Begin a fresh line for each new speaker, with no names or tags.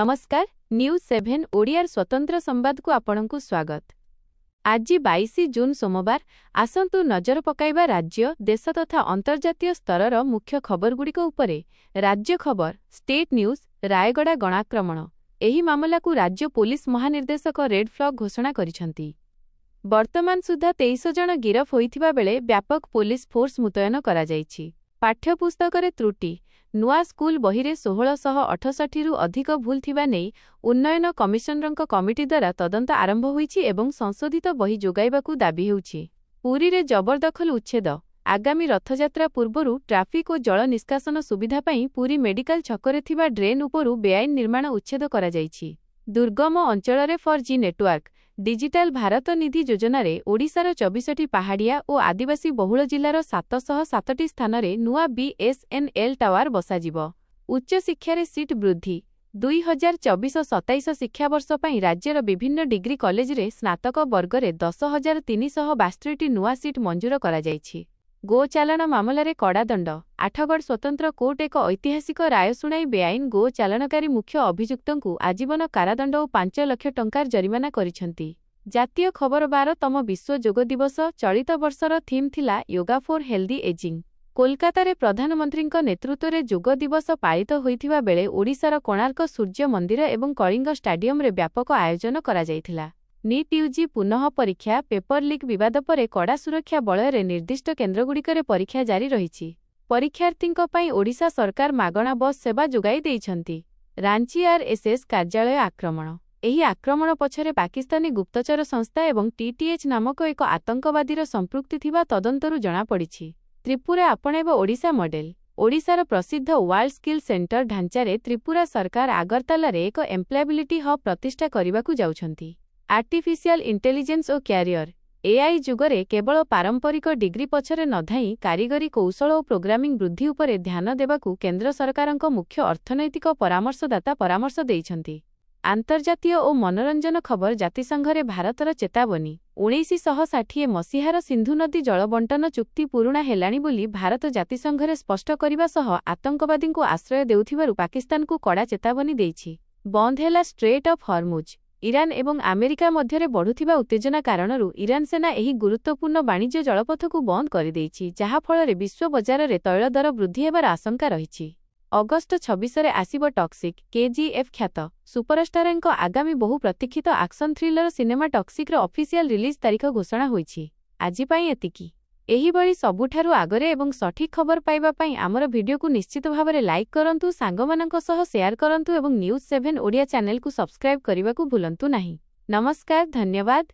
ନମସ୍କାର, ନ୍ୟୁଜ୍ 7 ଓଡ଼ିଆର ସ୍ୱତନ୍ତ୍ର ସମ୍ବାଦକୁ ଆପଣଙ୍କୁ ସ୍ୱାଗତ। ଆଜି 22 ଜୁନ୍ ସୋମବାର। ଆସନ୍ତୁ ନଜର ପକାଇବା ରାଜ୍ୟ, ଦେଶ ତଥା ଅନ୍ତର୍ଜାତୀୟ ସ୍ତରର ମୁଖ୍ୟ ଖବରଗୁଡ଼ିକ ଉପରେ। ରାଜ୍ୟ ଖବର, ଷ୍ଟେଟ୍ ନ୍ୟୁଜ୍। ରାୟଗଡ଼ା ଗଣଆକ୍ରମଣ। ଏହି ମାମଲାକୁ ରାଜ୍ୟ ପୋଲିସ ମହାନିର୍ଦ୍ଦେଶକ ରେଡ୍ ଫ୍ଲାଗ ଘୋଷଣା କରିଛନ୍ତି। ବର୍ତ୍ତମାନ ସୁଦ୍ଧା 23 ଜଣ ଗିରଫ ହୋଇଥିବା ବେଳେ ବ୍ୟାପକ ପୋଲିସ ଫୋର୍ସ ମୁତୟନ କରାଯାଇଛି। ପାଠ୍ୟପୁସ୍ତକରେ ତ୍ରୁଟି। ନୂଆ ସ୍କୁଲ ବହିରେ 1668ରୁ ଅଧିକ ଭୁଲ ଥିବା ନେଇ ଉନ୍ନୟନ କମିଶନରଙ୍କ କମିଟି ଦ୍ୱାରା ତଦନ୍ତ ଆରମ୍ଭ ହୋଇଛି ଏବଂ ସଂଶୋଧିତ ବହି ଯୋଗାଇବାକୁ ଦାବି ହେଉଛି। ପୁରୀରେ ଜବରଦଖଲ ଉଚ୍ଛେଦ। ଆଗାମୀ ରଥଯାତ୍ରା ପୂର୍ବରୁ ଟ୍ରାଫିକ୍ ଓ ଜଳ ନିଷ୍କାସନ ସୁବିଧା ପାଇଁ ପୁରୀ ମେଡିକାଲ ଛକରେ ଥିବା ଡ୍ରେନ୍ ଉପରୁ ବେଆଇନ ନିର୍ମାଣ ଉଚ୍ଛେଦ କରାଯାଇଛି। ଦୁର୍ଗମ ଅଞ୍ଚଳରେ 4G network. Digital Bharat ନିଧି ଯୋଜନାରେ ଓଡ଼ିଶାର 24ଟି ପାହାଡ଼ିଆ ଓ ଆଦିବାସୀ ବହୁଳ ଜିଲ୍ଲାର 707ଟି ସ୍ଥାନରେ ନୂଆ ବିଏସ୍ଏନ୍ଏଲ୍ ଟାୱାର ବସାଯିବ। ଉଚ୍ଚଶିକ୍ଷାରେ ସିଟ୍ ବୃଦ୍ଧି। 2024-27 ଶିକ୍ଷାବର୍ଷ ପାଇଁ ରାଜ୍ୟର ବିଭିନ୍ନ ଡିଗ୍ରୀ କଲେଜରେ ସ୍ନାତକ ବର୍ଗରେ 10,372ଟି ନୂଆ ସିଟ୍ ମଞ୍ଜୁର କରାଯାଇଛି। ଗୋ ଚାଲାଣ ମାମଲାରେ କଡ଼ା ଦଣ୍ଡ। ଆଠଗଡ଼ ସ୍ୱତନ୍ତ୍ର କୋର୍ଟ ଏକ ଐତିହାସିକ ରାୟ ଶୁଣାଇ ବେଆଇନ ଗୋ ଚାଲାଣକାରୀ ମୁଖ୍ୟ ଅଭିଯୁକ୍ତଙ୍କୁ ଆଜୀବନ କାରାଦଣ୍ଡ ଓ 5 ଲକ୍ଷ ଟଙ୍କାର ଜରିମାନା କରିଛନ୍ତି। ଜାତୀୟ ଖବର। 12ତମ ବିଶ୍ୱ ଯୋଗ ଦିବସ। ଚଳିତ ବର୍ଷର ଥିମ୍ ଥିଲା ୟୋଗା ଫୋର୍ ହେଲ୍ଦି ଏଜିଂ। କୋଲକାତାରେ ପ୍ରଧାନମନ୍ତ୍ରୀଙ୍କ ନେତୃତ୍ୱରେ ଯୋଗ ଦିବସ ପାଳିତ ହୋଇଥିବା ବେଳେ ଓଡ଼ିଶାର କୋଣାର୍କ ସୂର୍ଯ୍ୟ ମନ୍ଦିର ଏବଂ କଳିଙ୍ଗ ଷ୍ଟାଡିୟମରେ ବ୍ୟାପକ ଆୟୋଜନ କରାଯାଇଥିଲା। ନିଟ୍ ୟୁଜି ପୁନଃ ପରୀକ୍ଷା ପେପର ଲିକ୍ ବିବାଦ ପରେ କଡ଼ା ସୁରକ୍ଷା ବଳୟରେ ନିର୍ଦ୍ଦିଷ୍ଟ କେନ୍ଦ୍ରଗୁଡ଼ିକରେ ପରୀକ୍ଷା ଜାରି ରହିଛି। ପରୀକ୍ଷାର୍ଥୀଙ୍କ ପାଇଁ ଓଡ଼ିଶା ସରକାର ମାଗଣା ବସ୍ ସେବା ଯୋଗାଇ ଦେଇଛନ୍ତି। ରାଞ୍ଚି ଆର୍ଏସ୍ଏସ୍ କାର୍ଯ୍ୟାଳୟ ଆକ୍ରମଣ। ଏହି ଆକ୍ରମଣ ପଛରେ ପାକିସ୍ତାନୀ ଗୁପ୍ତଚର ସଂସ୍ଥା ଏବଂ ଟିଟିଏଚ୍ ନାମକ ଏକ ଆତଙ୍କବାଦୀର ସମ୍ପୃକ୍ତି ଥିବା ତଦନ୍ତରୁ ଜଣାପଡ଼ିଛି। ତ୍ରିପୁରା ଆପଣେଇବ ଓଡ଼ିଶା ମଡେଲ। ଓଡ଼ିଶାର ପ୍ରସିଦ୍ଧ ୱାର୍ଲଡ ସ୍କିଲ୍ ସେଣ୍ଟର ଢାଞ୍ଚାରେ ତ୍ରିପୁରା ସରକାର ଆଗରତାଲାରେ ଏକ ଏମ୍ପ୍ଲୟାବିଲିଟି ହବ୍ ପ୍ରତିଷ୍ଠା କରିବାକୁ ଯାଉଛନ୍ତି। ଆର୍ଟିଫିସିଆଲ ଇଣ୍ଟେଲିଜେନ୍ସ ଓ କ୍ୟାରିୟର। ଏଆଇ ଯୁଗରେ କେବଳ ପାରମ୍ପରିକ ଡିଗ୍ରୀ ପଛରେ ନ ଧାଇଁ କାରିଗରୀ କୌଶଳ ଓ ପ୍ରୋଗ୍ରାମିଂ ବୃଦ୍ଧି ଉପରେ ଧ୍ୟାନ ଦେବାକୁ କେନ୍ଦ୍ର ସରକାରଙ୍କ ମୁଖ୍ୟ ଅର୍ଥନୈତିକ ପରାମର୍ଶଦାତା ପରାମର୍ଶ ଦେଇଛନ୍ତି। ଆନ୍ତର୍ଜାତୀୟ ଓ ମନୋରଞ୍ଜନ ଖବର। ଜାତିସଂଘରେ ଭାରତର ଚେତାବନୀ। 1960 ମସିହାର ସିନ୍ଧୁ ନଦୀ ଜଳ ବଣ୍ଟନ ଚୁକ୍ତି ପୁରୁଣା ହେଲାଣି ବୋଲି ଭାରତ ଜାତିସଂଘରେ ସ୍ପଷ୍ଟ କରିବା ସହ ଆତଙ୍କବାଦୀଙ୍କୁ ଆଶ୍ରୟ ଦେଉଥିବାରୁ ପାକିସ୍ତାନକୁ କଡ଼ା ଚେତାବନୀ ଦେଇଛି। ବନ୍ଦ ହେଲା ଷ୍ଟ୍ରେଟ୍ ଅଫ୍ ହର୍ମୁଜ୍। ଇରାନ ଏବଂ ଆମେରିକା ମଧ୍ୟରେ ବଢ଼ୁଥିବା ଉତ୍ତେଜନା କାରଣରୁ ଇରାନ ସେନା ଏହି ଗୁରୁତ୍ୱପୂର୍ଣ୍ଣ ବାଣିଜ୍ୟ ଜଳପଥକୁ ବନ୍ଦ କରିଦେଇଛି, ଯାହାଫଳରେ ବିଶ୍ୱ ବଜାରରେ ତୈଳ ଦର ବୃଦ୍ଧି ହେବାର ଆଶଙ୍କା ରହିଛି। ଅଗଷ୍ଟ 26ରେ ଆସିବ ଟକ୍ସିକ୍। କେଜିଏଫ୍ ଖ୍ୟାତ ସୁପରଷ୍ଟାରଙ୍କ ଆଗାମୀ ବହୁ ପ୍ରତୀକ୍ଷିତ ଆକ୍ସନ୍ ଥ୍ରିଲର ସିନେମା ଟକ୍ସିକ୍ର ଅଫିସିଆଲ ରିଲିଜ୍ ତାରିଖ ଘୋଷଣା ହୋଇଛି। ଆଜି ପାଇଁ ଏତିକି। ଏହିଭଳି ସବୁଠାରୁ ଆଗରେ ଏବଂ ସଠିକ୍ ଖବର ପାଇବା ପାଇଁ ଆମର ଭିଡିଓକୁ ନିଶ୍ଚିତ ଭାବରେ ଲାଇକ୍ କରନ୍ତୁ, ସାଙ୍ଗମାନଙ୍କ ସହ ସେୟାର କରନ୍ତୁ ଏବଂ ନ୍ୟୁଜ୍ 7 ଓଡ଼ିଆ ଚ୍ୟାନେଲକୁ ସବସ୍କ୍ରାଇବ୍ କରିବାକୁ ଭୁଲନ୍ତୁ ନାହିଁ। ନମସ୍କାର, ଧନ୍ୟବାଦ।